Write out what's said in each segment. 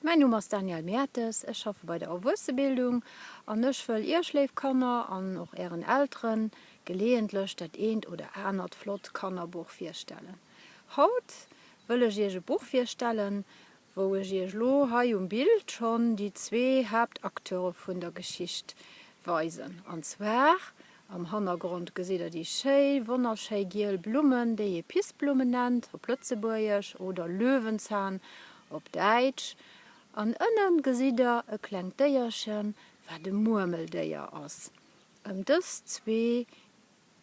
Mäin Numm ass Danièle Mertes, ech schaffe bei der Erwuessebildung an ech wëll Iech, léif Kanner, an och Ären Elteren geleeëntlech dat eent oder anert flott Kannerbuch virstellen. Haut wëll ech Iech e Buch virstellen, wou ech Iech lo hei um Bild schonn déi zwee Haaptacteure vun der Geschicht weisen. An zwar am Hannergrond gesitt der déi schéi, wonnerschéi giel Blummen, déi ee Pissblummen nennt op Lëtzebuergesch oder Löwenzahn Op Däitsch, An ënnen gesitt der e klengt Déierchen, wat e Muermeldéier ass. Ëm dës zwee,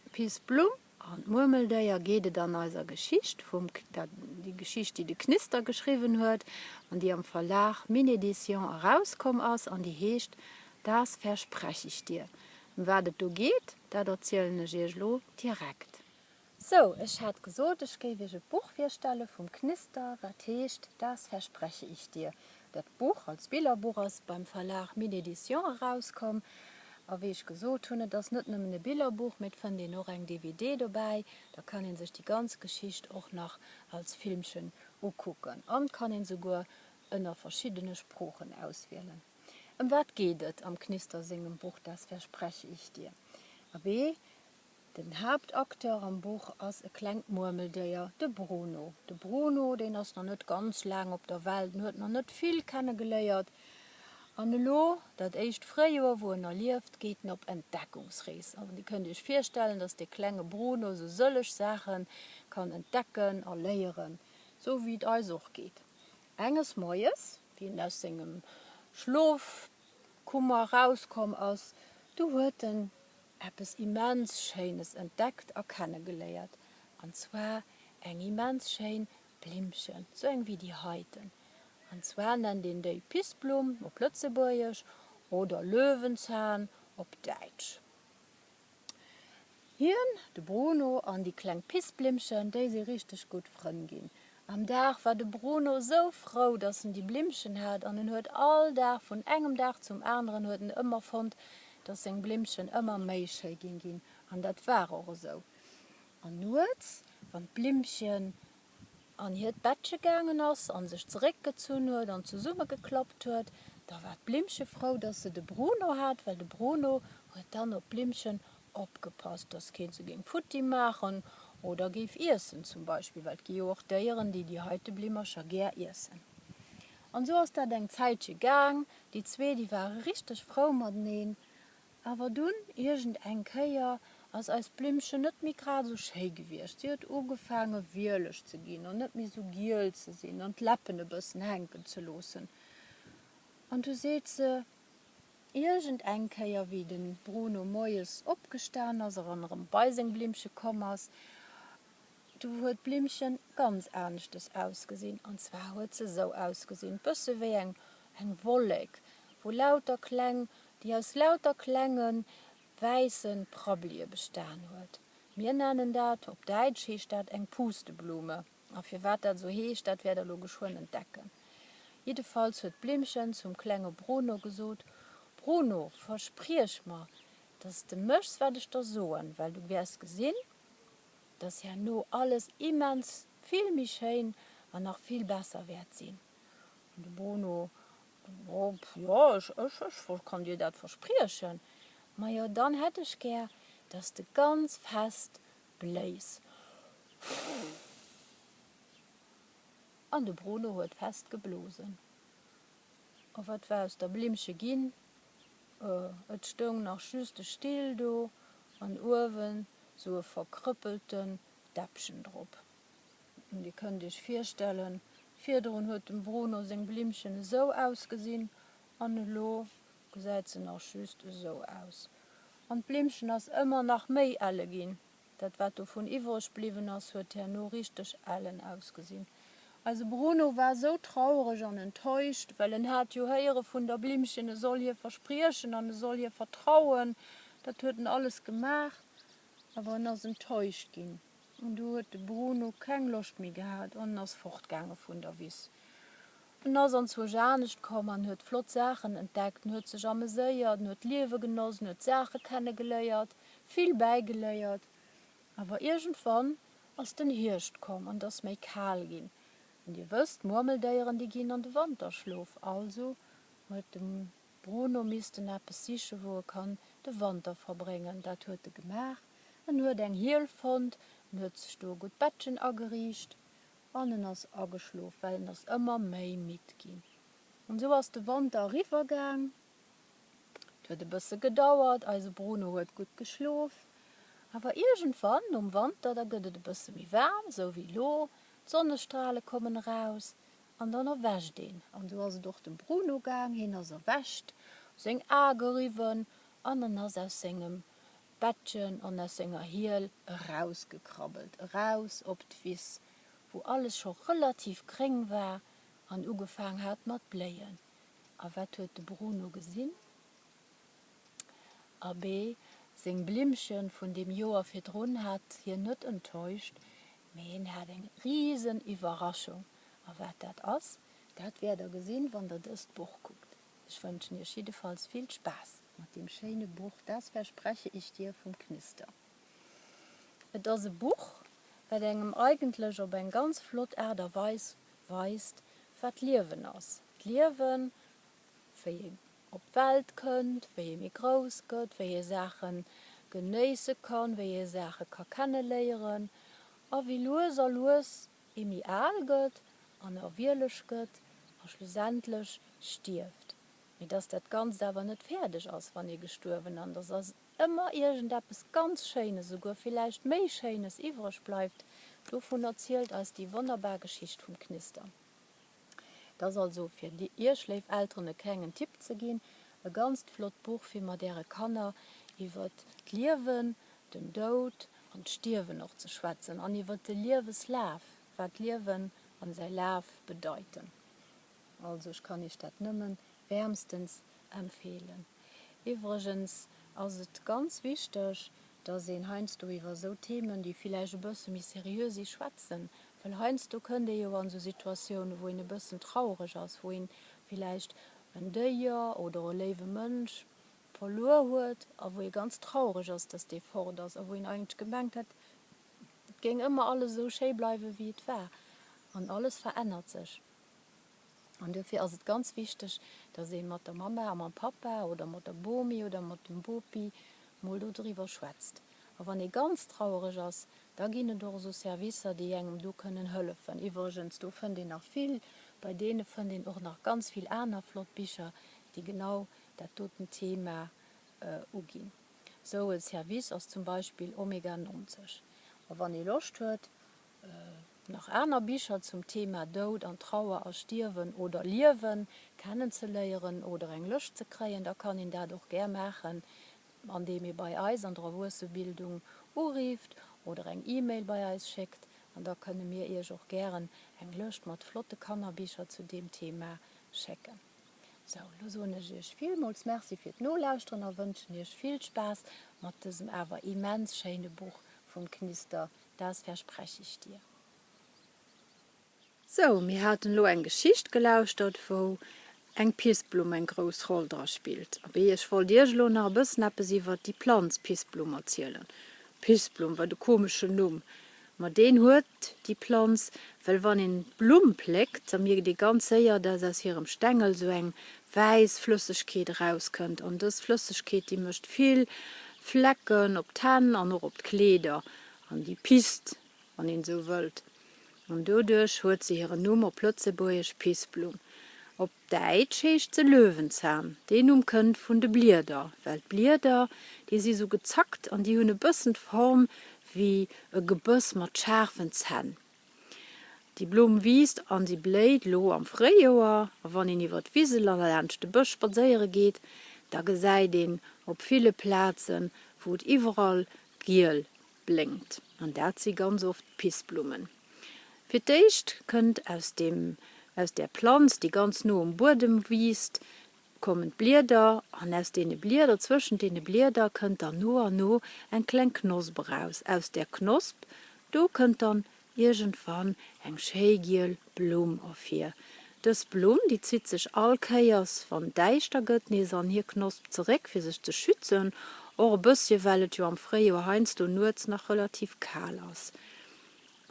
d'Pissblumm an d'Muermeldéier, geet et an eiser Geschicht vum, déi Geschicht, déi de Knister geschriwwen huet an déi am Verlag Minédition erauskomm ass an déi heescht Das versprech ich dir. Ëm wat et do geet, dat erzielen ech iech elo direkt. Sou, ech hat gesot, ech géif Iech e Buch virstelle vum Knister, wat heescht Das verspreche ich dir. Dat Buch als Billerbuch ass beim Verlag Mille-Editions erauskomm. A wéi ech gesot hunn, et ass net nëmmen e Billerbuch, mee et fënnt een och eng DVD dobäi. Da kann ee sech déi ganz Geschicht och nach als Filmchen ukucken an kann een souguer ënner verschiddene Sproochen auswielen. Ëm wat geet et am Knister sengem Buch Das verspreche ich dir? Abee, Den Haaptacteur am Buch ass e klengt Muermeldéier, de Bruno. De Bruno, deen ass nach net ganz laang op der Welt, en huet nach net vill kenne geléiert. An elo, dat éischt Fréijoer, wou en erlieft, geet en op Entdeckungsrees. An Dir kënnt Iech virstellen, dass dee klenge Bruno sou sëlleg Saache kann entdecken a léieren, sou wéi et eis och geet. Enges Moies, wéi en aus sengem Schlofkummer erauskomm ass, du huet en eppes immens Schéines entdeckt a kennegeléiert, an zwar eng immens schéin Blimmchen, sou eng wéi déi heiten. An zwar nennt een déi Pissblumm op Lëtzebuergesch oder Löwenzahn op Däitsch. Hien, de Bruno an déi kleng Pissblimmchen, déi si richteg gutt Frënn ginn. Am Dag war de Bruno sou frou, dass en déi Blimmchen hat an en huet all Dag, vun engem Dag zum aneren huet en ëmmer fonnt, dass seng Blimmchen ëmmer méi schéi ginn ginn. An dat war och esou. An nuets, wann d'Blimmchen an hiert Bettche gaangen ass an sech zeréckgezunn huet an zesummegeklappt huet, da war d'Blimmche frou, dass se de Bruno hat, well de Bruno huet dann op d'Blimmchen opgepasst, dass keen se géing futti maachen oder géif iessen zum Beispill, well et gi jo och Déieren, déi déi heite Blimmercher gär iessen. An esou ass dat eng Zäitche gaang. Déi zwee, déi ware richteg frou mateneen. Awer dunn, iergend eng Kéier, ass eist Blimmchen net méi grad esou schéi gewiescht. Si huet ugefaange wieleg ze ginn an net méi esou giel ze sinn an d'Läppen e bëssen hänken ze loossen. An du seet se iergend eng Kéier, wéi de Bruno moies opgestan ass an erëm bei seng Blimmche komm ass, Du huet d'Blimmchen ganz aneschtes ausgesinn, an zwar huet se sou ausgesinn, bësse wéi eng eng Wollek, wou lauter kleng, déi aus lauter klenge wäisse Prabblie bestan huet. Mir nennen dat, op Däitsch heescht dat eng Pusteblume, a firwat dat sou heescht, dat wäert der lo geschwënn entdecken. Jiddefalls huet d'Blimmchen zum klenge Bruno gesot, Bruno, verspriech mer, dass de méchs, wat ech der soen, well du wäers gesinn, dass herno alles immens vill méi schéin an nach vill besser wäert sinn. An de Bruno, Oh, jo, ech, ech, ech kann dir dat verspriechen. Majo, dann hätt ech gär, dass de ganz fest bléis. An de Bruno huet fest geblosen. A wat war aus der Blimmche ginn? Et stoung nach just e Still do an uewen sou e verkrëppelten Däppchen drop. Dir kënnt iech virstellen, virdrun huet dem Bruno seng Blimmchen esou ausgesinn an elo gesäit se nach just esou aus. An d'Blimmchen ass ëmmer nach méi elle ginn. Dat wat dovun iwwreg bliwwen ass, huet herno richteg ellen ausgesinn. Eise Bruno war sou trauereg an enttäuscht, well en hat jo héiere vun der Blimmchen, e soll hir verspriechen an e soll hir vertrauen. Dat huet en alles gemaach, awer en ass enttäuscht ginn. An du huet de Bruno keng Loscht méi gehat an en ass fortgaange vun der Wiss. En ass anzwousch anescht komm an huet flott Saachen entdeckt. En huet sech ameséiert, en huet d'Liewe genoss, en huet Saache kennegeléiert, vill bäigeléiert. Awer iergendwann ass den Hierscht komm an et ass méi kal ginn. An dir wësst, Murmeldéieren, déi ginn an de Wanterschlof. Also huet de Bruno missten eppes sichen, wou e kann de Wanter verbréngen. Dat huet e gemaach. En huet eng Hiel fonnt, en huet sech do e gutt Bettchen ageriicht an en ass ageschlof, well en ass ëmmer méi midd ginn. An esou ass de Wanter eriwwer gaang. Et huet e bësse gedauert, eise Bruno huet gutt geschlof. Awer iergendwann nom Wanter, da gëtt et e bësse méi waarm, esou wéi elo, d'Sonnestrale kommen eraus an dann erwächt een. An esou ass et och dem Bruno gaang, hien ass erwächt, seng Ae geriwwen an en ass aus sengem Bettchen an aus senger Hiel erausgekrabbelt, eraus op d'Wiss, wou alles scho relativ gréng war an ugefaang hat mat bléien. A wat huet de Bruno gesinn? Abee, seng Blimmchen vun deem Joer virdrun hat hien net enttäuscht, mee hien hat eng risen Iwwerraschung. A wat dat ass, dat wäert der gesinn, wann der dëst Buch kuckt. Ech wënschen iech jiddefalls vill Spaass mat deem schéine Buch Das verspreche ich dir vum Knister. Et ass e Buch, wat engem eigentlech op eng ganz flott Aart a Weis weist, wat d'Liewen ass. D'Liewen, wéi een op d'Welt kënnt, wéi ee méi grouss gëtt, wéi ee Saache genéisse kann, wéi ee Saache ka kenneléieren a wéi lues a lues ee méi al gëtt an erwieleg gëtt a schlussendlech stierft. Mee dass dat Ganzt awer net fäerdeg ass, wann ee gestuerwen an dass ëmmer iergendeppes ganz Schéines, esouguer villäicht méi Schéines iwwreg bleift, dovun erzielt eis déi wonnerbar Geschicht vum Knister. Et ass also, fir Iech, léif Elteren, e klengen Tipp ze ginn, e ganzt flott Buch, fir mat Äre Kanner iwwert d'Liewen, den Doud an d'Stierwen och ze schwätzen an iwwert de Lieweslaf, wat d'Liewen an säi Laf bedeiten. Also ech kann Iech dat nëmmen wärmstens empfehlen. Iwwregens ass et ganz wichteg, dass een heiansdo iwwer esou Themen, déi villäicht e bësse méi seriö si, schwätzen, well heiansdo kënnt ee jo an esou Situatiounen, wou een e bëssen traureg ass, wou een villäicht en Déier oder e léiwe Mënsch verluer huet a wou ee ganz traureg ass, dass dee fort ass a wou een eigentlech gemengt hätt, et géing ëmmer alles esou schéi bleiwen, wéi et war. An alles verännert sech. An duerfir ass et ganz wichteg, dass ee mat der Mamma a mam Pappa oder mat der Bomi oder mat dem Bopi mol dodriwwer schwätzt. A wann ee ganz trauereg ass, da ginn et och esou Servicer, déi engem do kënnen hëllefen. Iwwregens, do fënnt een nach vill, bei deene fënnt een och nach ganz vill aner flott Bicher, déi genau dat doten Thema uginn. Esou e Service ass zum Beispill Omega 90. A wann ee Loscht huet, nach aner Bicher zum Thema Doud an Trauer a Stierwen oder Liewen kennenzeléieren oder eng Lëscht ze kréien, da kann een dat och gär maachen, andeem ee bei eis an der Erwuessebildung urifft oder eng E-Mail bei eis schéckt an da kënne mir Iech och gären eng Lëscht mat flotte Kannerbicher zu deem Thema schécken. Sou, lo soen ech Iech villmools Merci fir d'Nolauschteren a wënschen Iech vill Spaass mat dësem awer immens schéine Buch vum Knister Das verspreche ich dir. Sou, mir haten elo eng Geschicht gelauschtert, wou eng Pissblumm eng grouss Roll dra spillt. Abee, ech wollt iech elo nach e bëssen eppes iwwert déi Planz Pissblumm erzielen. Pissblumm, wat e komeschen Numm! Ma deen huet déi Planz, well wann een d'Blumm pléckt, da mierkt ee ganz séier, dass aus hirem Stängel sou eng wäiss Flëssegkeet erauskënnt. An dës Flëssegkeet, déi mécht vill Flecken op d'Hänn an och op d'Kleeder. An déi pisst, wann een esou wëllt. An doduerch huet se hiren Numm op Lëtzebuergesch Pissblumm. Op Däitsch heescht se Löwenzahn. Deen Numm kënnt vun de Blieder, well d'Blieder, déi si sou gezackt an déi hunn e bëssen d'Form wéi e Gebëss mat schaarfen Zänn. Déi Blumm wiisst an si bléit lo am Fréijoer. A wann een iwwer d'Wisel a laanscht de Bësch spadséiere geet, da gesäit een op ville Plazen, wou et iwwerall giel blénkt, an dat si ganz oft d'Pissblummen. Fir d'éischt kënnt aus deem, aus där Planz, déi ganz no um Buedem wiisst, kommen d'Blieder, an aus deene Blieder, zwëschent deene Blieder kënnt dann no an no eng kleng Knosp eraus. Aus där Knosp, do kënnt dann Iergendwann eng schéi giel Blumm ervir. Dës Blumm, déi zitt sech all Kéiers, wann et däischter gëtt, nees an hir Knosp zeréck, fir sech ze schützen, och e bëssche well et jo am Fréijoer heiansdo nuets nach relativ kal ass.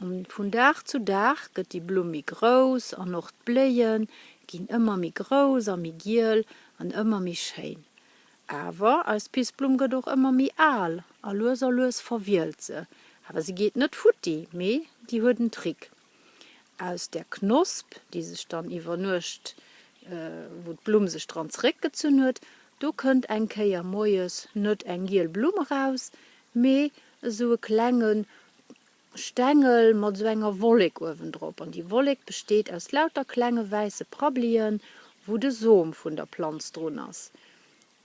Vun Dag zu Dag gëtt déi Blumm méi grouss an och d'Bléie ginn ëmmer méi grouss a méi giel an ëmmer méi schéin. Awer eis Pissblumm gëtt och ëmmer méi al a lues a lues verwielt se. Awer se geet net futti, mee déi huet en Trick. Aus där Knosp, déi sech dann iwwer Nuecht, wou d'Blumm sech dran zeréckgezunn huet, do kënnt eng Kéier moies net eng giel Blumm eraus, mee esou e klenge Stängel mat esou enger Wollek uewendrop. An déi Wollek besteet aus lauter klenge wäisse Prabbelien, wou de Som vun der Planz drun ass.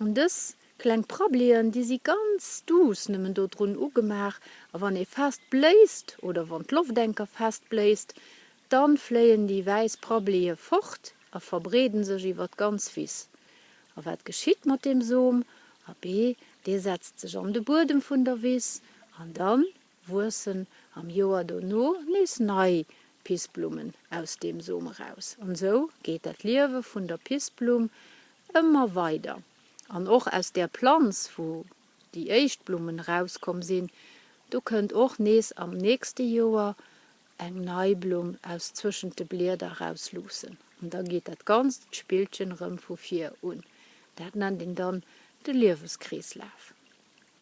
An dës kleng Prabbelien, déi si ganz duuss nëmmen do drun ugemaach, a wann ee fest bléist oder wann d'Loft enker fest bléist, dann fléien déi wäiss Prabbelie fort a verbreeden sech iwwer d'ganz Wiss. A wat geschitt mat deem Som? Abee, dee setzt sech an de Buedem vun der Wiss an dann wuessen am Joer dono nees nei Pissblummen aus deem Som eraus. An esou geet dat Liewe vun der Pissblumm ëmmer weider. An och aus där Planz, wou déi éischt Blummen erauskomm sinn, do kënnt och nees am nächste Joer eng nei Blumm aus zwëschent de Blieder erausluussen. An da geet dat ganzt Spillchen erëm vu vir un. Dat nennt een dann de Lieweskreeslaf.